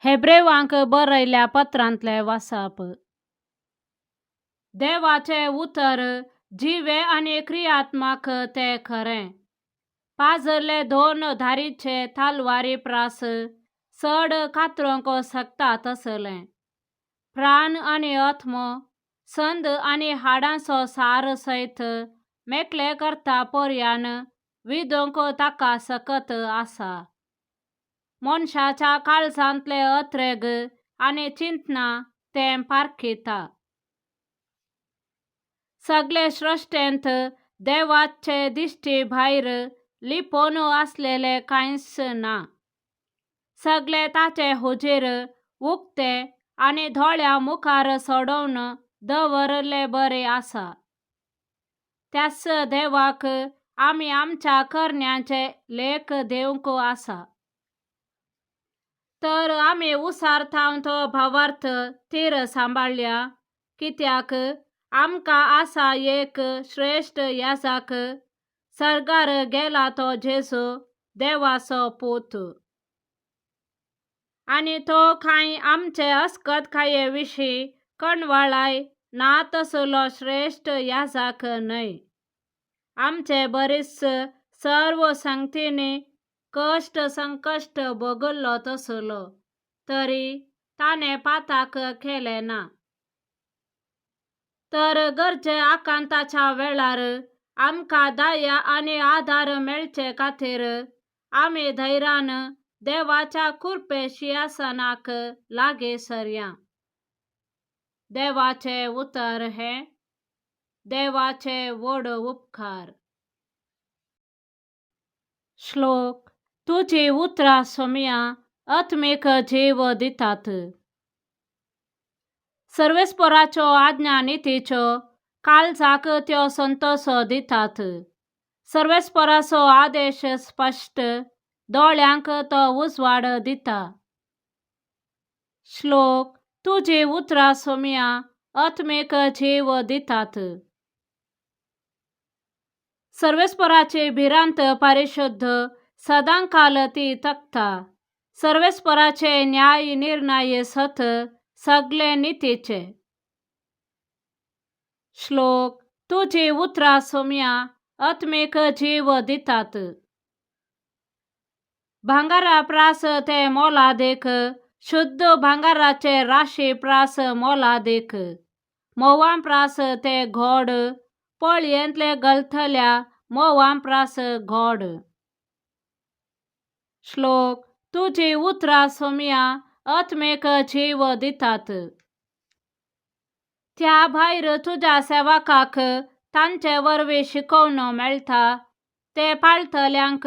हेब्रेवांक बरयल्या पत्रांतलें वाचप. देवाचें उतर जिवें आनी क्रियात्मक तें खरें, पाजरले दोन धारीचे तलवारी प्रास चड कातरूंक शकता तसलें, प्राण आनी आत्मो, संद आनी हाडांचो सार सयत मेकळे करता पर्यान विदूंक ताका सकत आसा. मनशाच्या काळजांतले अत्रेग आनी चिंतना तें पारखिता. सगळे सृश्टेंत देवाचे दिश्टी भायर लिपोवन आसलेलें कांयच ना. सगळे ताचे हुजीर उक्ते आनी दोळ्यां मुखार सोडोवन दवरिल्ले बरें आसा. त्याच देवाक आमी आमच्या करण्यांचे लेख दिवंक आसा. तर आमी उसार थावन तो भावार्थ थीर सांबाळया, कित्याक आमकां आसा एक श्रेश्ठ याजक, सर्गार गेला तो जेजू, देवाचो पूत. आनी तो कांय आमचे अस्कतकाये विशीं कणवळाय ना तसलो श्रेश्ठ याजक न्हय. आमचे बरीच सर्व संगतींनी कश्ट संकश्ट भोगल्लो तसलो, तरी ताणें पाताक केलें ना. तर गरजे आकांताच्या वेळार आमकां दया आनी आदार मेळचे खातीर आमी धैर्यान देवाच्या कृपे शिंयासनाक लागीं सरया. देवाचें उतर हें. देवाचे व्हड उपकार. श्लोक. तुजी उतरां सोम्या आत्मीक जीव दितात. सर्वेस्पराच्यो आज्ञा नितीच्यो, काळजाक त्यो संतोश दितात. सर्वेस्पराचो आदेश स्पश्ट, दोळ्यांक तो उजवाड दिता. श्लोक. तुजी उतरां सोम्या आत्मीक जीव दितात. सर्वेस्पराची भिरांत परिशुद्ध, सदांकाल ती तकता. सर्वेस्पराचे न्याय निर्णय सत, सगळे नितीचे. श्लोक. तुजी उतरां सोम्या आत्मीक जीव दितात. भांगरा प्रास ते मोलादीक, शुद्ध भांगराचे राशी प्रास मोलादीक. म्होंवा प्रास ते गोड, पोळयेंतले गळतल्या म्होंवा प्रास गोड. श्लोक. तुजी उतरां सोम्या आत्मीक जीव दितात. त्या भायर तुज्या सेवकाक तांचे वरवीं शिकोवन मेळटा, ते पाळटल्यांक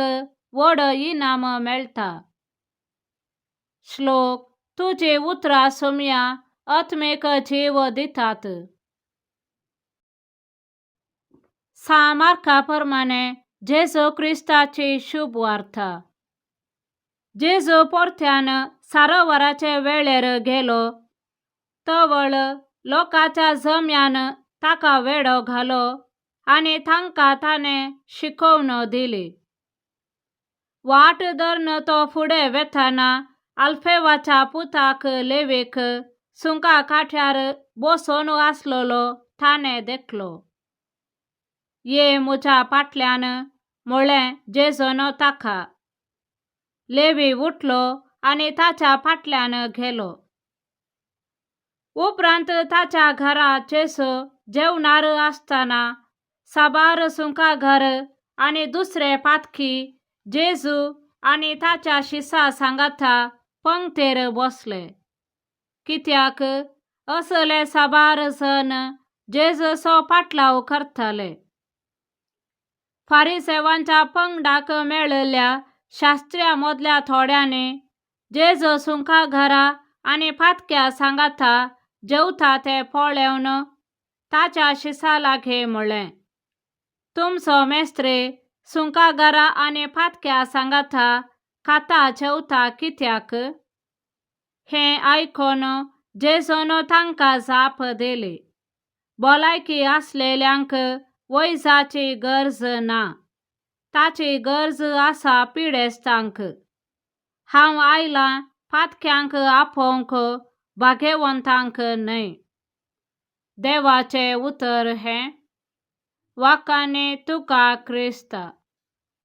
व्हड इनाम मेळटा. श्लोक. तुजी उतरां सोम्या आत्मीक जीव दितात. सां मार्का प्रमाणे जेजू क्रिस्ताची शुभ वार्ता. जेजू परत्यान सरोवराचे वेळेर गेलो. तवळ लोकांच्या जम्यान ताका वेडो घालो आनी तांकां ताणें शिकोवन दिली. वाट धरून तो फुडें वेतना आल्फेवाच्या पुताक लेवीक सुंका काठ्यार बसून आसलेलो ताणें देखलो. ये म्हज्या फाटल्यान, म्हळें जेजून ताका. लेवी उठलो आनी ताच्या फाटल्यान गेलो. उपरांत ताच्या घरा जेजू जेवणार आसतना साबार सुंकागर आनी दुसरे पातकी जेजू आनी ताच्या शिसां सांगाता पंक्तेर बसले. कित्याक असले साबार जण जेजूचो पाटलाव करताले. फारिसेवांच्या पंगडाक मेळिल्ल्या शास्त्र्यां मदल्या थोड्यांनी जेजू सुंकाघरा आनी पातक्या सांगाता जेवता तें पळोवन ताच्या शिसां लागीं म्हळें, तुमचो मेस्त्री सुंकाघरा आनी पातक्या सांगाता खाता जेवता कित्याक? हें आयकून जेजून तांकां जाप दिली, भलायकी आसलेल्यांक वैजाची गरज ना, ताची गरज आसा पिडेस्तांक. हांव आयलां पातक्यांक आपोवंक भागेवंतांक न्हय. देवाचें उतर हें. वाखाणे तुका क्रिस्ता.